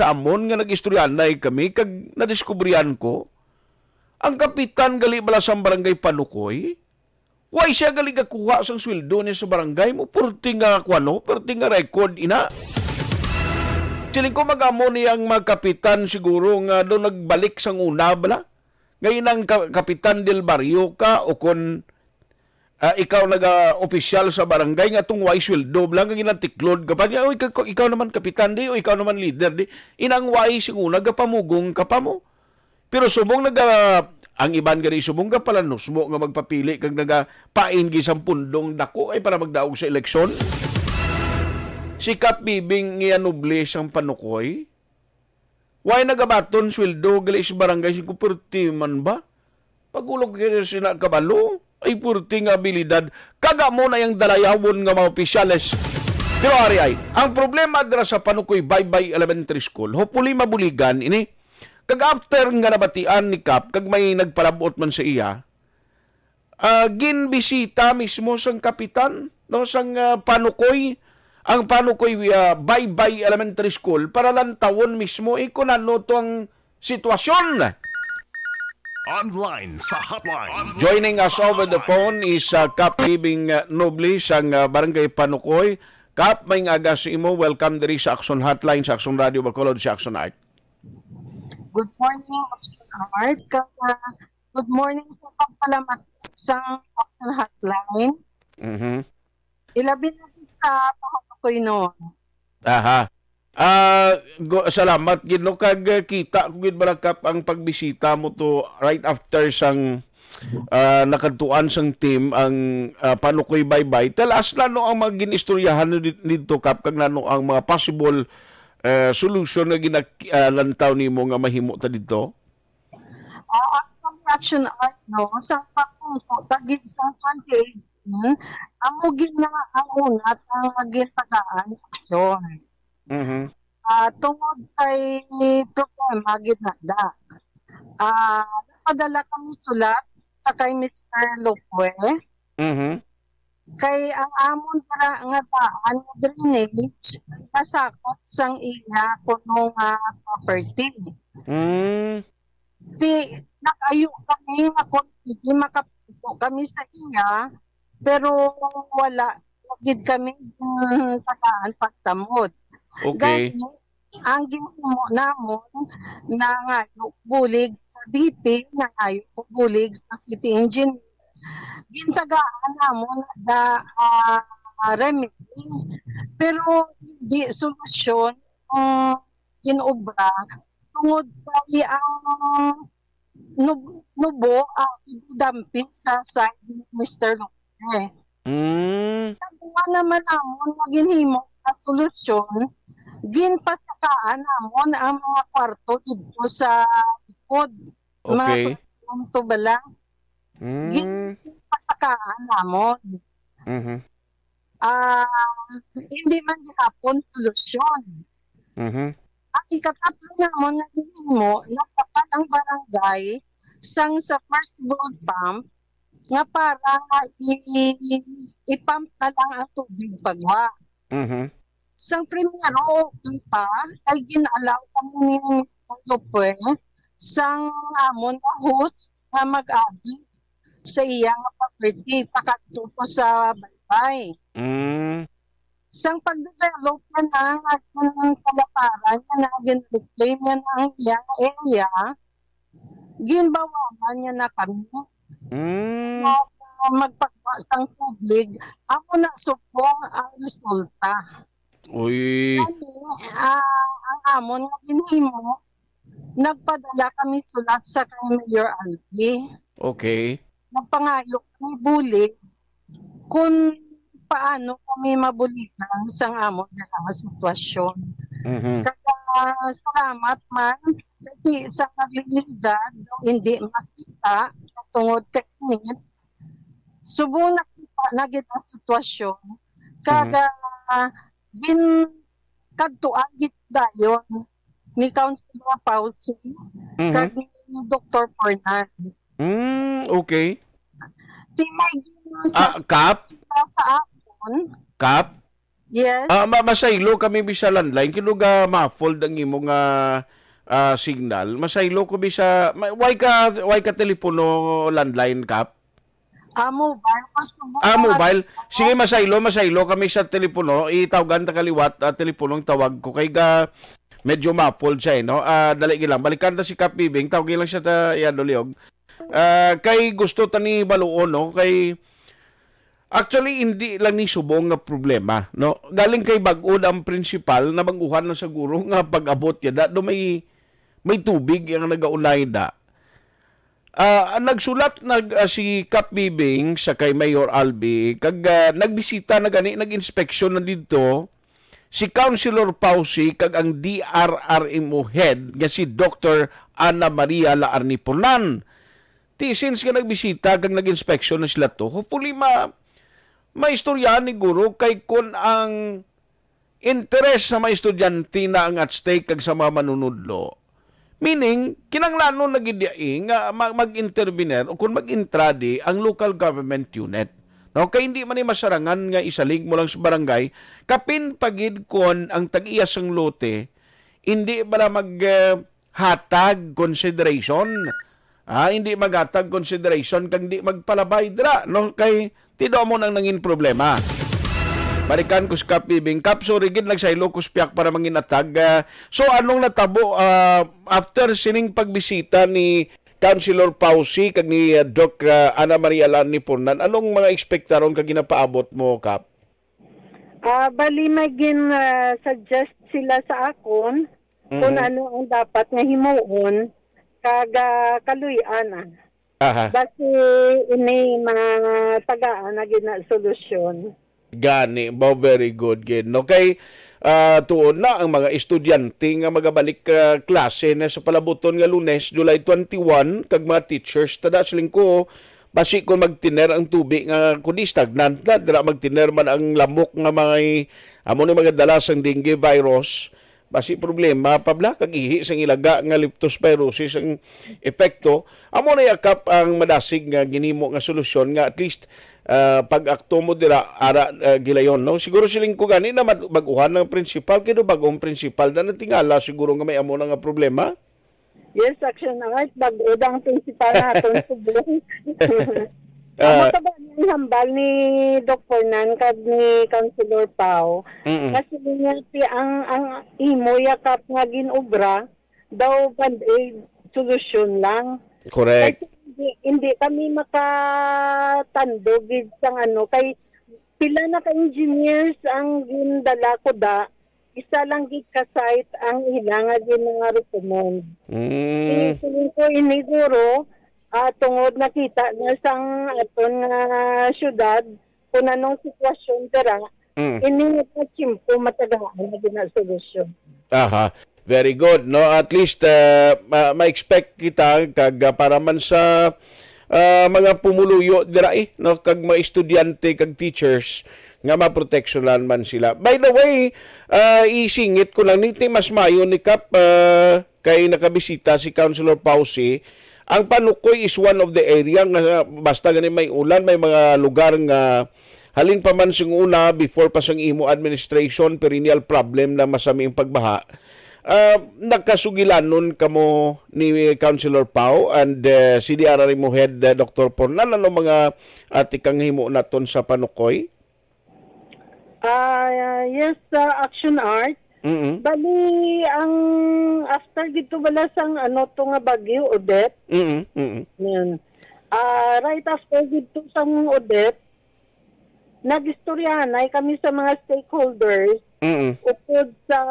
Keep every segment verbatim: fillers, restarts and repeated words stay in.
Amon nga nag-istoryanay kami kag nadiskubrihan ko, ang kapitan gali bala sang barangay Panukoy, why siya gali gakuha sang sweldo niya sa barangay mo? Purti nga kuwano, purti nga record, ina. Siling ko, mag-amo ni ang mga kapitan siguro nga do nagbalik sang una bala. Nga inang ka-, kapitan del barrio ka o kon, ah, ikaw naga-opisyal sa barangay nga tungway sweldo bala nga ginatiklod ka pa niya, "Oy, ka-, ikaw naman kapitan di, o ikaw naman leader di." Inang way siguro nagapamugong ka pa mo. Pero subong naga-, ang iban gani subong gapalanusmo nga magpapili kag nagapain gi sang pundong dako ay para magdaog sa eleksyon. Si Kap Bibing nga noble sang Panukoy, way nagabaton sweldo gali sa barangay singko, purti man ba? Pagulog kayo sina kabalo, ay purti nga abilidad. Kaga mo na yung dalayawon nga mga opisyales. Pero ari ay, ang problema dira sa Panukoy Baybay Elementary School, hopefully mabuligan ini. Kag after nga nabatian ni Kap, kag may nagpalabot man sa iya, ah, ginbisita mismo sang kapitan, no, sang, ah, Panukoy, ang Panukoy, ah, Baybay Elementary School para lantawon mismo, eh, kung ano to ang sitwasyon. Online sa hotline. Joining us over the phone is, ah, Kap Bibing, ah, Noble sang, ah, Barangay Panukoy. Kap, may nga aga sa imo. Welcome diri sa Action Hotline sa Action Radio Bacolod, sa Action Art. Good morning, Action Art. Kag, ah, good morning sa pagpalamat sa Action Hotline. Mhm. Ilabi na gid sa Pahaw Koynon. Aha. Ah, go, salamat gid, no, kag, eh, kita ko gid, Balakap, ang pagbisita mo to right after sang, ah, nakadtuan sang team ang, ah, Panukoy Baybay. Tell us, nano ang mga ginistoryahan nyo di-, didto, Kap, kag nano ang mga possible, eh, solution nga gina-, ah, lantaw nimo nga mahimo ta didto? Ah, actually, Action Art, no, sa pagpungko, tagid sa twenty eighteen, amo gid na ang una nga gintagaan aksyon. Mhm. Ah, tungod kay problema gid na da. Ah, nagpadala kami sulat sa kay Mister Lopue. Mhm. Kay ang amon para nga daan nga drainage nasakop sang iya kuno nga property. Mm. Di, nag-ayo kami nga kung pwede makapagpo kami sa iya, pero wala gid kami, mm, tagaan pagtamod. Okay. Gani, ang ginhimo namon, nangayo bulig sa D P, nangayo ko bulig sa city engineer. Gintagaan namon da, ah, remedy, pero hindi solusyon ang ginobra tungod kay ang nub-, nubo, ah, idampin sa side ni Mister Lopez. Mm. Nagkuha naman namon nga ginhimo nga solusyon, ginpasakaan namon ang mga kwarto didto sa likod. Mga Okay. Kwarto bala. Mm. Ginpasakaan namon. Mhm. Ah, hindi man gihapon solusyon. Mhm. Ang ikatatlo namon nga ginhimo, nagpakal ang barangay sang sa first gold pump nga para i-, i-, i-pump na lang ang tubig pagwa. Mhm. Sang primero, okay pa, kay gin-allow kami ni Mister Lopez sang amon nga host nga mag-agi sa iya nga property, pakadto po sa Baybay. Mm. Sang pag-develop na na, nga ang kalaparan nga na gin-reclaim niya na ang iyang area, ginbawalan niya na kami. Mm. Nga, ah, magpagwa sang tubig, amo na subong ang resulta. Uy. Kani, ah, ang amon nga ginhimo, nagpadala kami sulat sa kay Mayor Alvin. Okay. Nagpangayo kami bulig kung paano kami mabuligan sang amon nga sitwasyon. Mhm. Kaya, salamat man, kasi sa naglilingdad, hindi makita, tungod kay init, subong nakita na gid ang sitwasyon. Mhm. Kag, ah, gin-, kadtuan gid dayon ni Councilor Fauci, mhm, kag ni Doktor Fernan. Mm, okay. Di may gin-, ah, Kap? Sila sa akon. Kap? Yes. Ah, ma-, masaylo kami bisa landline. Kino ga muffled ang imo nga, ah, signal? Masaylo ko bisa, ma-, why ka, why ka telepono landline, Kap? Ah, mobile. Gusto mo Ah, nga mobile. Sige, masaylo, masaylo kami sa telepono. Itawgan ta kaliwat, ah, telepono ang tawag ko. Kay ga, medyo muffled siya, eh, no? Ah, dali lang. Balikan ta si Kap Bibing. Tawagin lang siya ta, Yado Liog. Ah, kay gusto ta ni baluon, no? Kay, actually, hindi lang ni subong nga problema, no? Galing kay bag-o ang principal, nabaguhan na siguro nga pag-abot niya, da, do may, may tubig ang nagaunay da. Ah, nagsulat nag, ah, si Kap Bibing sa kay Mayor Albi, kag, ah, nagbisita na gani, nag-inspeksyon na didto si Councilor Pausi kag ang D R R M O head nga si Doctor Ana Maria Laarni Pornan. Ti, since nga nagbisita kag nag-inspeksyon na sila to, hopefully ma-, maistoryahan ni Guro kay kun ang interes sa mga estudyante na ang at stake kag sa mga manunudlo. Meaning, kinanglanon na gid diay nga ma-, mag-intervener o kung mag-intra di ang local government unit. No? Kay hindi man ni masarangan nga isalig mo lang sa barangay, kapin pa gid kon ang tag-iya sang lote, hindi bala mag, eh, hatag consideration. Ah, hindi maghatag consideration kag di magpalabay dira, no? Kay tido mo nang nangin problema. Balikan ko si Kap Bibing. Kap, sorry gid, nagsaylo ko sa piyak para manginatag. Ah, so, anong natabo, ah, after sining pagbisita ni Councilor Pausi kag ni, ah, Doc, ah, Ana Maria Lani Pornan? Anong mga ekspektaron kag ginapaabot mo, Kap? Ah, bali, may gin, ah, suggest sila sa akon kung Mhm. ano ang dapat nga himuon kag, ah, kaluy-an, ah. Aha. Basi ini matagaan na gid na solusyon. Gani, ba, very good gid, no? Kay, ah, tuon na ang mga estudyante nga magabalik, ah, klase na sa palabuton nga Lunes, July twenty-one, kag mga teachers, tada siling ko, basi kung magtiner ang tubi nga, kundi stagnant na, dira magtiner man ang lamok nga may, amo ni mga dala sang dengue virus, basi problema pa bala, kag ihi sang ilaga nga leptospirosis ang epekto. Amo na yakap ang madasig nga ginhimo nga solusyon nga at least, ah, pag-akto mo dira, ara, ah, gilayon, no? Siguro siling ko gani na mad-, bag-uhan ang principal, kay do bag-ong principal na natingala siguro nga may amo na nga problema. Yes, Action Art, bag-o ang principal naton subong. Amo Ah. to ba ang hambal ni Doc Fernan kag ni Councilor Pau? Mm-mm. Kasi niya, ti-, ang, ang imo yakap nga ginobra, daw band-aid solusyon lang. Correct. Kay hindi, hindi kami makatandog gid sang ano, kay pila na ka engineers ang gindala ko da, isa lang gid ka site ang ila nga gin-recommend. Mm. Siling ko ini guro, ah, tungod nakita na sang aton nga syudad, kung anong sitwasyon dira, Mm. ini nga tiyempo matagaan na gid na solusyon. Aha. Very good, no? At least, uh, ma-, ma-expect kita kag, uh, para man sa, uh, mga pumuluyo dira, eh, no? Kag mga estudyante kag teachers nga maproteksyonan man sila. By the way, uh, isingit ko lang, niti mas mayo ni Kap, uh, kay nakabisita si Councilor Pausi. Ang Panukoy is one of the area nga basta gani may ulan, may mga lugar nga halin pa man sing una, before pa sang imo administration, perennial problem na masami ang pagbaha. Ah, nagkasugilanon kamo ni Councilor Pau and, eh, C D R R M O head, eh, Doctor Pornan, ano mga, ah, tikang himo naton sa Panukoy? Ah, yes, sa Action Art. Mm-mm. Bali, ang after gid to bala sang ano to nga bagyo, Odette. Mm-mm, mm-mm. Yan. Ah, right after gid to sang Odette, nag-istoryahanay kami sa mga stakeholders Mm-mm. upod sa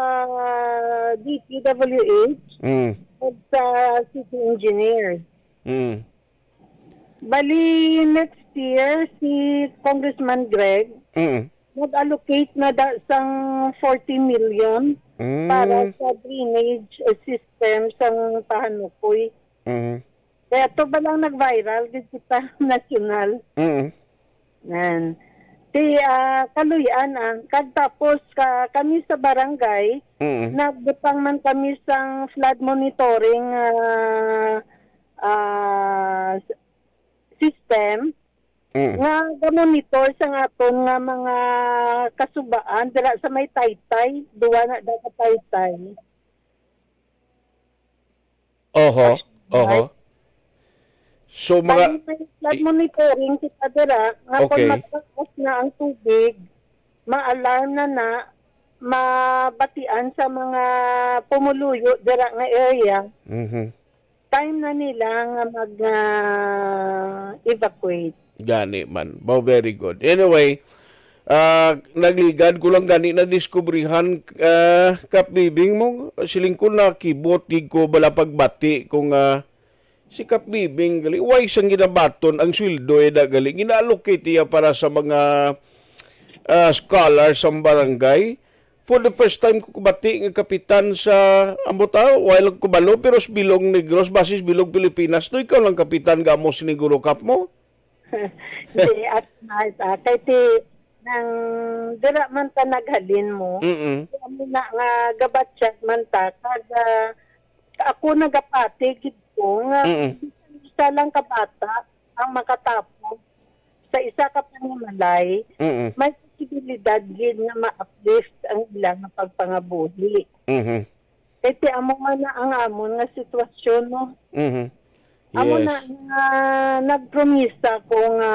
D P W H, Mm. at sa city engineers. Mm. Bali, next year, si Congressman Greg, Mm. nag-allocate na da sang forty million Mm. para sa drainage, eh, system sang Pahanukoy. Mm. Kaya to ba lang nag-viral gid kita nasyonal? Mm. Yan. Ti, ah, kaluy-an, ah. Kag tapos ka, kami sa barangay, Mm. nagbutang man kami sang flood monitoring, ah, ah, s-, system. Mm. Nga ga-monitor sa aton nga mga kasubaan dira sa may Taytay, duwa na da ka Taytay. Oho, oho. So, mga Bali, may flood i- monitoring kita dira, nga kung Okay. mataas na ang tubig, ma-alarm na na, mabatian sa mga pumuluyo dira nga area. Mhm. Time na nila nga mag, ah, evacuate. Gani man. Wow, very good. Anyway, ah, nagligad ko lang gani na diskubrihan, ah, Kap Bibing mo. Siling ko na kibot gid ko bala pagbati kung, ah, si Kap Bibing gali. Why sang ginabaton ang sweldo, eh, da gali? Gina-allocate iya para sa mga, ah, scholars sa barangay. For the first time ko kabati nga kapitan sa, ambot, ah, wala lang ko kabalo, pero sa Bilog Negros, basis Bilog Pilipinas, no, ikaw lang kapitan gamo siniguro, Kap mo? Hindi, at night, ah, kay ti, nang dira man ta naghalin mo, Mm-mm. kaya mo na nga gabatyag man ta, kag, ah, ako nagapati gid ko nga Mm-mm. bisan isa lang ka bata ang makatapos sa isa ka panimalay, Mm-mm. may posibilidad gid nga ma-uplift ang ila nga pagpangabuhi. Mhm. Kay ti amo man na ang amon nga sitwasyon, no? Mhm. Amo Yes. na nga nagpromisa ko nga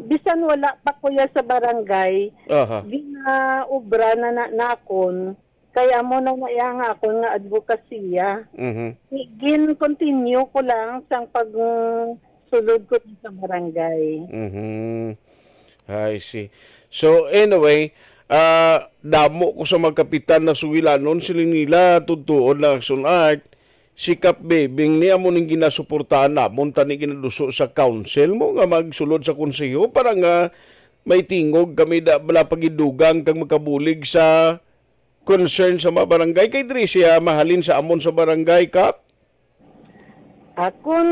bisan wala pa ko ya sa barangay, Aha. ginaobra na, na nakon, kay amo na na iya nga akon nga advokasya. Mhm. Gi-, gin-continue ko lang sang pag-, mm, sulod ko sa barangay. Mhm. I see. So, anyway, ah, damo ko sa mga kapitan na sugilanon, siling nila, tutuon na Action Art, si Kap Bebing ni amo ning ginasuportahan namon, tani ginaduso sa council mo nga magsulod sa konseho para nga may tingog kami da, bala pagidugang kag magkabulig sa concern sa mga barangay. Kay diri siya mahalin sa amon sa barangay, Kap? Akon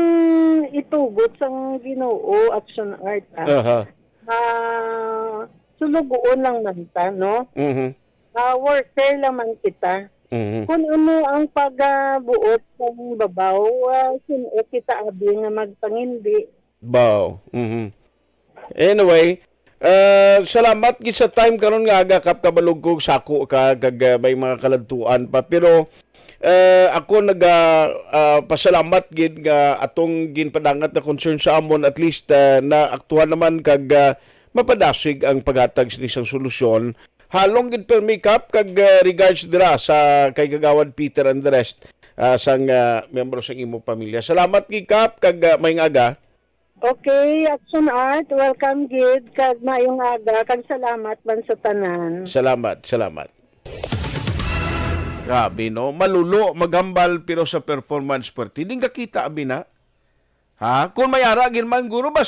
itugot sang Ginoo, Action Art, ah. Aha. Ah, sulugoon lang man ta, no? Mhm. Ah, worker lang man kita. Mhm. Kung ano ang pagabuot sang babaw, ah, sin-o kita abi nga magpangindi. Baw. Mhm. Anyway, ah, salamat gid sa time karon nga aga, Kap, kabalog ko sako ka kag, ah, may mga kaladtuan pa. Pero, ah, ako naga, ah, pasalamat gid nga atong ginpadangat na concern sa amon, at least, ah, naaktuhan naman kag, ah, mapadasig ang paghatag sini sang solusyon. Halong gid permi, Kap, kag, ah, regards dira sa kay Kagawad Peter and the rest, ah, sang, ah, miyembro sang imo pamilya. Salamat gid, Kap, kag, ah, maayong aga. Okay, Action Art, welcome gid, kag maayong aga, kag salamat man sa tanan. Salamat, salamat. Grabe, no? Malulo, maghambal, pero sa performance, pwerte. Di kakita, abi na. Ha? Kung may ara, gid man, guro, ba